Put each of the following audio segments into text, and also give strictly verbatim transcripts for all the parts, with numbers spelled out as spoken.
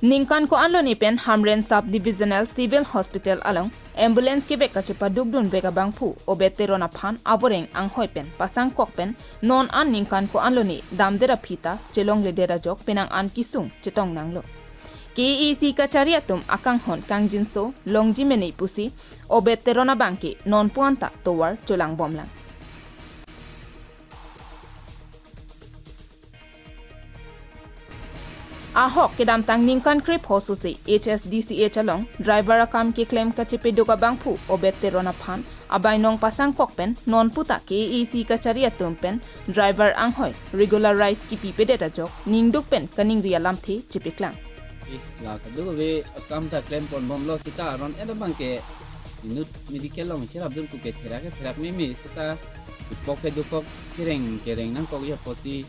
Ningkan ko-anlo ni pen Hamren Sub Divisional Civil Hospital along ambulance kevek kachepadukdun vek abangphu Obed Teron aphan aboreng anghoi pen pasangkok pen non an ningkan ko-anlo ni damdet aphi ta chelongledet ajok penang an kesung chetong nanglo. K A A C kachari atum akanghon kangjinso longji mene pusi Obed Teron abangke nonpu anta tovar cholangbomlang. Ahok kedamtang ningkan krepho sose H S D C H along driver akam keklem kachepeduk abangphu Obed Teron aphan abainong pasangkok pen nonpu ta K A A C kachari atum pen driver anghoi regularize kipipedet ajok ningduk pen kaningri alamthe chepeklang. Eh, la kadokave akam ta klemponbomlo seta aron-et abangke inut medical along cherapdun puke therak therak meme seta dupok ke dupok kereng kereng nangkok ya pusi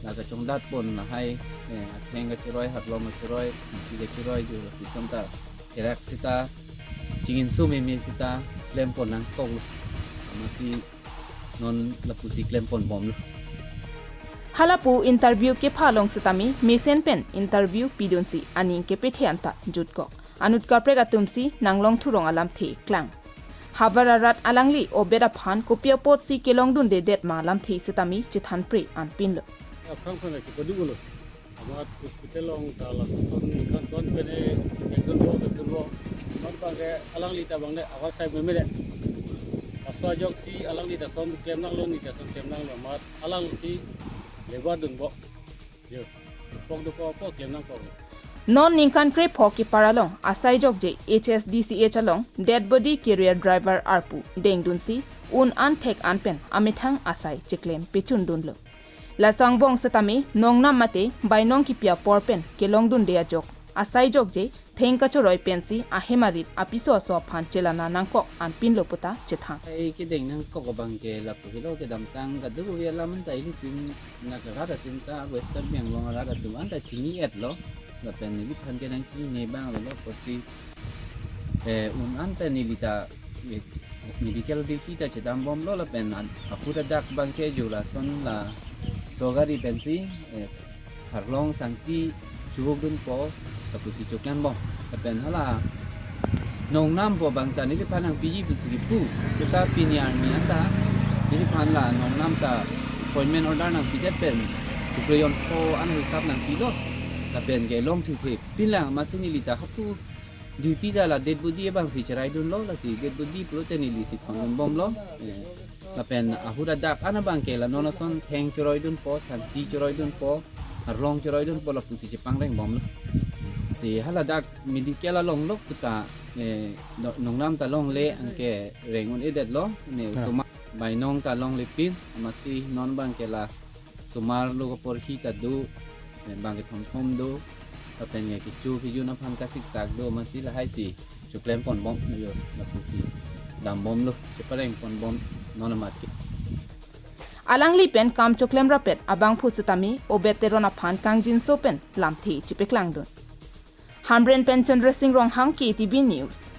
la kachongdatpon lahai, eh, atheng kachiroi, harlong kachiroi, sangti kachiroi, jor lapuson ta therak seta chinginso meme seta klempon nangkoklo. Amatsi non lapusi klemponbomlo. Halapu interview kepha along setame mesen pen interview pidunsi aning kepethe anta jutkok. Anut kaprek atumsi nanglong thurong alamthe klang. Havar arat alangli Obed aphan kopi apotsi kelongdundedet ma alamthe setame chethanpre anpinlo. Aphrang phan ke padu lo. Amat hospital along ta lason ningkan ko-an pen e, ekdun bo, ekdun bo. Amat abangke alangli ta abang le awas sai meme de. Laso ajoksi alangli ta lason klem nanglo, ne ta lason klem nanglo. Amat alangsi lebar dunbom. Yo, dupok dupok po klem nangkok. Non ningkan krepho kepar along asai jokje H S D C H along dead body carrier driver arpu dengdunsi un an thek an pen amethang asai cheklem pechundunlo. Laso angbong setame nongnam mate bainong kipi apor pen kelongdunde ajok asai jokje theng kachoroi pensi ahem arit apiso aso aphan chelana nangkok anpinlo puta chethan. Ai kedeng nangkok abangke lapu helo kedamtang kadokave alam anta ilitum nakarat atum ta Western Bengal arat atum anta chini-etlo. Lapen neliphan ke nangchinine abang avelo pusi, eh, un anta neli ta, eh, medical duty ta chedambomlo lapen an-, ahut adak abangke jo lason la sogari pensi, eh, harlong sangti chuvokdunpo lapusi choklembom. Lapen hala nongnampo abang ta neliphan nangpiji pusi kipu. Seta pini arni anta neliphan la nongnam ta appointment order nangpidet pen chukre jonpho an hisap nangpilo. Lapen kelong thuthe pinlang amatsi neli ta hapu duty ta la dead body abangsi cheraidunlo, lasi dead body pulote nelisi thondunbomlo. Eh, lapen ahut adak an abangke la non ason theng choroidunpo, sangti choroidunpo, harlong choroidunpo lapusi chepangrengbomlo. Si haladak medical along lok ta, eh, no-, nongnam ta longle anke reng un-edetlo, ne Ah. osomar bainong ta longlepin, amatsi non abangke la osomar lo kaporhi ta do, eh, bang kethom thom do, lapen ya kecho kejun aphan kasiksak do, amatsi lahaisi choklemponbom, yo, lapusi dambomlo, cheparengponbom, non amat ke. Alangli pen kam choklem rapet abangphu setame Obed Teron aphan kangjinso pen lamthe chepeklangdun. Hamren pen Chandra Singh Ronghang, K T V News.